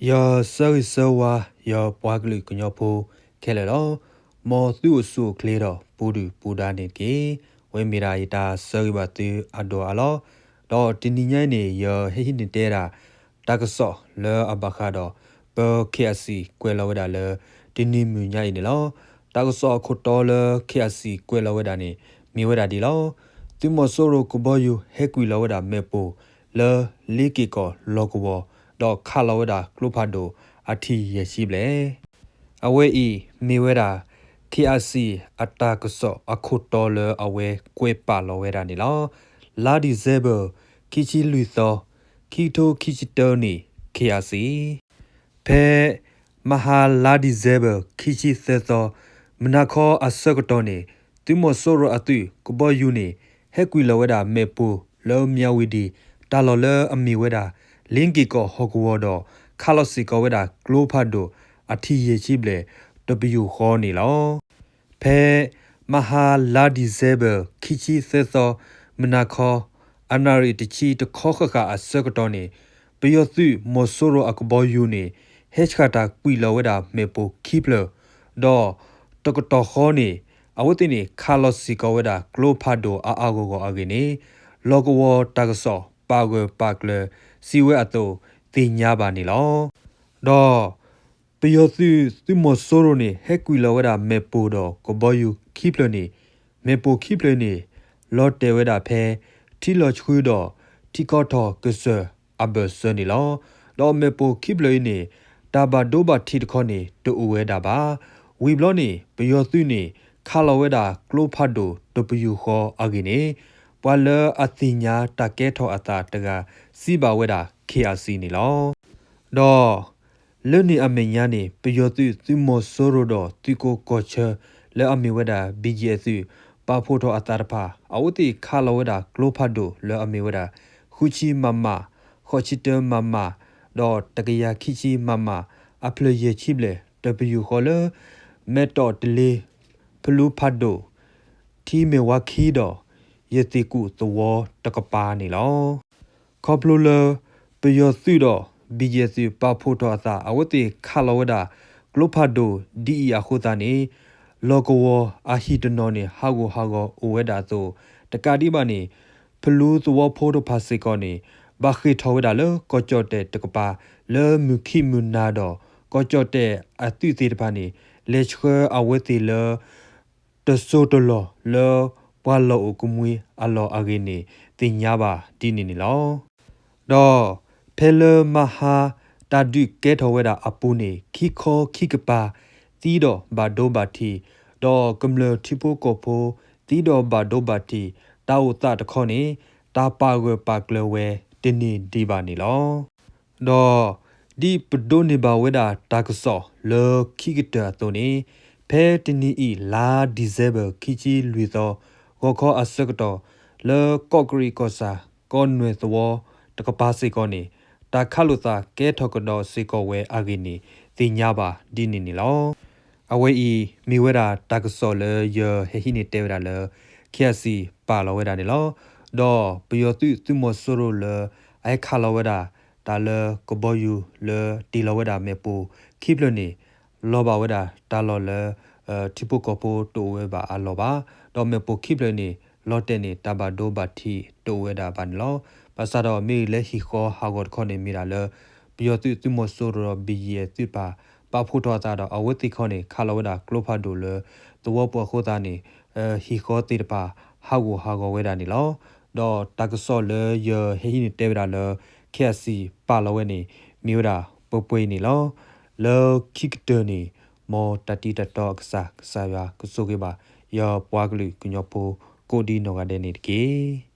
ယဆၢဂ့ၤဆၢဝါ ယပှၤကလုာ်ကညီဖိခဲလၢာ်လီၤ. မ်သုအိၣ်ဆူၣ်အိၣ်ချ့ဒီးပူၤဒုၣ်ပူၤဒါန့ၣ်တက့ၢ်. ဝဲမ့ၢ်ဒၣ်ယတၢ်ဆၢဂ့ၤဘၣ်သုအဒိၣ်အါလီၤ. ဒီးတနံၤညါအံၤန့ၣ် ယဟဲဟံးန့ၢ်တဲဒၣ် တၢ်ကစီၣ်လၢအဘၣ်ဃးဒီး ပ ခ့အးစံၣ် ကွဲးလီၤဝဲဒၣ်လၢ တနံၤမုၢ်ညါအံၤန့ၣ်လီၤ. တၢ်ကစီၣ်အခိၣ်တီလၢ ခ့အးစံၣ် ကွဲးလီၤဝဲဒၣ်န့ၣ် မ့ၢ်ဝဲဒၣ်ဒ်လီၤ. သုးမီၤစိရိၤကဘီယူၤဟဲကွံာ်လီၤဝဲဒၣ်မ့ၣ်ပိၢ်လၢလ့က့ၤကီၢ်လီၢ်ကဝီၤ ဒီးခးလီၤဝဲဒၣ်ကျိဖးဒိၣ်အထံၣ်ယဲၢ်ဆံဘျဲၣ်. အဝဲအံၤမ့ၢ်ဝဲဒၣ် ခ့အးစံၣ် အတၢ်ကစီၣ်အခိၣ်တီလၢအဝဲကွဲးပာ်လီၤဝဲဒၣ်န့ၣ်လီၤ. လါဒံၣ်စဲဘၢၣ် ခံဆံလွံၢ်သီ ခံကထိခံဆံတၢနံၣ် ခ့အးစံၣ် ဖဲ မဟါလါဒံၣ်စဲဘၢၣ် ခံဆံသၢသီ မုၢ်နၤခီအဆၢကတီၢ်န့ၣ် သုးမီၤစိရိၤအသုးကဘီယူၤန့ၣ် ဟဲကွံာ်လီၤဝဲဒၣ်မ့ၣ်ပိၢ်လၢမၠၤဝတံၣ် တၢ်လီၢ်လၢအမ့ၢ်ဝဲဒၣ် လ့က့ၤကီၢ်ဟီၣ်ကဝီၤဒီး ခးလီၤစ့ၢ်ကီးဝဲဒၣ်ကျိဖးဒိၣ်အထံၣ်ယဲၢ်ဆံဘျဲၣ် တပယူာ်ဃီန့ၣ်လီၤ. ဖဲ မဟါလါဒံၣ်စဲဘၢၣ် ခံဆံသၢသီ မုၢ်နၤခီ အနၣ်ရံၣ်တဆံတခီဃၣ်ဃၣ်အဆၢကတီၢ်န့ၣ် ပယီၤသုးမီၤစိရိၤအကဘီယူၤန့ၣ် ဟဲဆှၣ်တၢ်ကွံာ်လီၤဝဲဒၣ်မ့ၣ်ပိၢ်ခံဖျၢၣ် ဒီးတကတီၢ်ဃီန့ၣ် အဝဲသ့ၣ်န့ၣ် ခးလီၤစ့ၢ်ကီးဝဲဒၣ်ကျိဖးဒိၣ်အါအါဂီၢ်ဂီၢ်အဂ့ၢ်န့ၣ် လီၢ်ကဝီၤတၢ်ကစီၣ်ပာ်ဂၢၢ်ပာ်ကျၢၤစံးဝဲအသိး သ့ၣ်ညါဘၣ်န့ၣ်လီၤ. ဒီး ပယီၤသုးသုးမီၤစိရိၤန့ၣ် ဟဲကွံာ်လီၤဝဲဒၣ်မ့ၣ်ပိၢ်ဒီးကဘီယူၤခံဖျၢၣ်န့ၣ် မ့ၣ်ပိၢ်ခံဖျၢၣ်န့ၣ် လီၤတဲာ်ဝဲဒၣ်ဖဲ ထံလီၤဆှုဒီး ထံကီၢ်ထီၣ်ကစၢၢ်အဘၢၣ်စၢၤန့ၣ်လီၤ. ဒီးမ့ၣ်ပိၢ်ခံဖျၢၣ်အံၤန့ၣ် တၢ်ဘၣ်ဒိဘၣ်ထံးတခီန့ၣ် တအိၣ်ဝဲဒၣ်ဘၣ်. ဝံၤဘျီန့ၣ် ပယီၤသုးန့ၣ် ခးလီၤဝဲဒၣ်ကျိဖးဒိၣ်တပယူာ်ဃီအဂ့ၢ်န့ၣ် ပှၤလၢအသ့ၣ်ညါတၢ်ကဲထီၣ်အသးတဂၤ စံးဘၣ်ဝဲဒၣ် ခ့အးစံၣ် န့ၣ်လီၤ. ဒီး လၢန့ၣ်အမဲာ်ညါန့ၣ် ပယီၤသုးသုးမီၤစိရိၤဒီးသုးခိၣ်ကီၢ်ဆၢ လၢအမ့ၢ်ဝဲဒၣ် ဘံၣ်ကၠံၣ်အဲၣ် သုး ပာ်ဖှိၣ်ထီၣ်အသးတဖၣ် အဝဲသ့ၣ်ခးလီၤဝဲဒၣ်ကျိဖးဒိၣ်လၢအမ့ၢ်ဝဲဒၣ် ဃုဆံ MM, ဃိးဆံတၢ MM, ဒီးတကယၤခံဆံ MM အဖျၢၣ်ယဲၢ်ဆံဘျဲၣ် တပယူာ်ဃီလၢ မဲၢ်တီၣ်တလ့ ဖလူဖးဒိၣ် ထံမဲၢ်ဝါခံဒီး ယသ့ၣ်ကူၣ်သဝီတကပၤန့ၣ်လီၤ. ခီဖျိလၢ ပယီၤသုးဒီး ဘံၣ်ကၠံၣ်အဲၣ် သုး ပာ်ဖှိၣ်ထီၣ်အသး အဝဲသ့ၣ်ခးလီၤဝဲဒၣ် ကျိဖးဒိၣ်ဒ်အံၤအဃိသတးန့ၣ် လီၢ်ကဝီၤအဟံၣ်တနီၤန့ၣ် ဟးဂူာ်ဟးဂီၤအိၣ်ဝဲဒၣ်အသိး တကးဒံးဘၣ်န့ၣ် ဖလူသဝီဖိတဖၣ်စ့ၢ်ကီးန့ၣ် ဘၣ်ဃ့ၢ်ထီၣ်ဝဲဒၣ်လၢကီၢ်ကၠီၣ်တဲၣ်တကပၤ လၢမုၢ်ခံမုၢ်နၤဒီး ကီၢ်ကၠီၣ်တဲၣ်အသုးသ့ၣ်တဖၣ်န့ၣ် လဲၤဆှၢအဝဲသ့ၣ်လၢ တစိၢ်တလီၢ်လၢ ပှၤလီၢ်အိၣ်ကမှံအလီၢ်အဂ့ၢ်န့ၣ် သ့ၣ်ညါဘၣ်ဒ်န့ၣ်န့ၣ်လီၤ. ဒီး ဖဲလၢမဟါ တၢ်ဒုးကဲထီၣ်ဝဲဒၣ်အပူၤန့ၣ် ခံခီခံကပၤ သံဒီးဘၣ်ဒိဘၣ်ထံး, ဒီးကမျၢၢ်ထံဖိကီၢ်ဖိ သံဒီးဘၣ်ဒိဘၣ်ထံး တၢ်အိၣ်သးတခီန့ၣ် တၢ်ပာ်ဂၢၢ်ပာ်ကျၢၤဝဲတန့ၢ်ဒံးဘၣ်န့ၣ်လီၤ. ဒီး ဒ်ပဒိးန့ၢ်ဘၣ်ဝဲဒၣ်တၢ်ကစီၣ်လၢခံကတၢၢ်အသိးန့ၣ် ဖဲတနံၤအံၤ လါဒံၣ်စဲဘၢၣ် ခံဆံလွံၢ်သီ ဂီၤခီအဆၢကတီၢ် လၢကီၢ်ကရံၣ်ကီၢ်ဆၣ် ကီၢ်နွဲၣ်သဝီတကပၤစ့ၢ်ကီးန့ၣ် တၢ်ခးလိာ်သးကဲထီၣ်ကဒီးစ့ၢ်ကီးဝဲအဂ့ၢ်န့ၣ် သ့ၣ်ညါဘၣ်ဒ်န့ၣ်န့ၣ်လီၤ. အဝဲအံၤ မ့ၢ်ဝဲဒၣ်တၢ်ကစီၣ်လၢယဟဲဟံးန့ၢ်တဲဝဲဒၣ်လၢ ခ့အးစံၣ် ပာ်လီၤဝဲဒၣ်န့ၣ်လီၤ. ဒီးပယီၤသုးသုးမီၤစိရိၤလၢ အဟဲခးလီၤဝဲဒၣ် တၢ်လၢကဘီယူၤလၢတ့ၢ်လီၤဝဲဒၣ်မ့ၣ်ပိၢ်ခံဖျၢၣ်န့ၣ် လီၤဘၣ်ဝဲဒၣ်တၢ်လီၢ်လၢ ထံဖိကီၢ်ဖိတအိၣ်ဝဲဘၣ်အလီၢ်ဘၣ်. ဒီးမ့ၣ်ပိၢ်ခံဖျၢၣ်န့ၣ် လီၤတဲာ်န့ၣ် တၢ်ဘၣ်ဒိဘၣ်ထံးတအိၣ်ဝဲဒၣ်ဘၣ်န့ၣ်လီၤ. ဘၣ်ဆၣ်ဒီးမ့ၢ်လၢဟံၣ်ဃီဟးဂီၤတခီန့ၣ်မ့ၢ်ဒၣ်လၢ ပယီၤသုးသုးမီၤစိရိၤဒီး ဘံၣ်ယဲၢ်သုးတဖၣ် ပာ်ဖှိၣ်ထီၣ်အသးဒီး အဝဲသ့ၣ်တခီန့ၣ် ခးလီၤဝဲဒၣ်ကျိဖးဒိၣ်လၢသဝီပူၤအဃိသတးန့ၣ် ဟံၣ်ဃီသ့ၣ်တဖၣ် ဟးဂူာ်ဟးဂီၤဝဲဒၣ်န့ၣ်လီၤ. ဒီးတၢ်ကစီၣ်လၢယဟဲဟံးန့ၢ်တဲဝဲဒၣ်လၢ ခ့အးစံၣ် ပာ်လီၤဝဲန့ၣ် မ့ၢ်ဝဲဒၣ်ပှဲၤပှဲၤအံၤန့ၣ်လီၤ. လၢခံကတၢၢ်န့ၣ် မ်တၢ်တံၤတၢ်တီအကစၢ် ကစၢ်ယွၤကဆိၣ်ဂ့ၤဘၣ် ယပှၤကလုာ်ကညီဖိ ကိးဒံနီၢ်ဂၤဒဲးန့ၣ်တက့ၢ်.